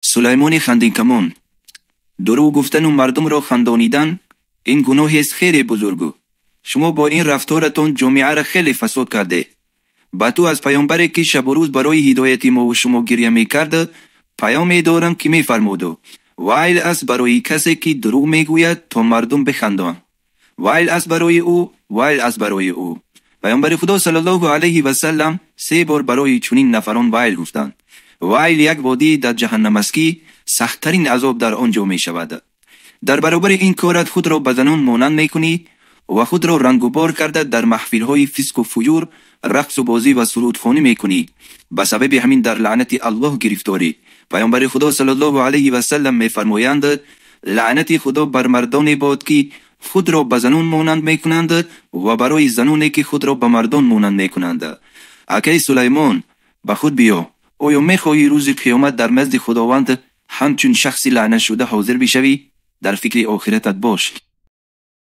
Сулаймони хандинкамон, дурӯғ гуфтану мардумро хандонидан ин гуноҳест хеле бузург. Шумо бо ин рафторатон ҷомеаро хеле фасод кардед. Ба ту аз паёмбаре ки шабу рӯз барои ҳидояти мову шумо гиря мекард, паёме дорам ки мефармуд: вайл аст барои касе ки дурӯғ мегӯяд то мардум биханданд. Вайл аст барои ӯ, вайл аст барои ӯ. Паёмбари Худо саллаллоҳу алайҳи васаллам се бор барои чунин нафарон вайл гуфтанд. Вайл як водӣ дар ҷаҳаннам аст ки сахттарин азоб дар он ҷо мешавад. Дар баробари ин корат худро ба занон монанд мекунӣ ва худро рангубор карда дар маҳфилҳои фисқу фуҷур рақсу бозӣ ва сурудхонӣ мекунӣ. Ба сабаби ҳамин дар лаънати Аллоҳ гирифторӣ. Паёмбари Худо саллаллоҳу алайҳи васаллам мефармоянд: лаънати Худо бар мардоне бод ки худро ба занон монанд мекунанд ва барои заноне ки худро ба мардон монанд мекунанд. Акай Сулаймон, ба худ биё. Оё мехоҳӣ рӯзи қиёмат дар назди Худованд ҳамчун шахси лаънатшуда ҳозир бишавӣ? Дар фикри охиратат бош.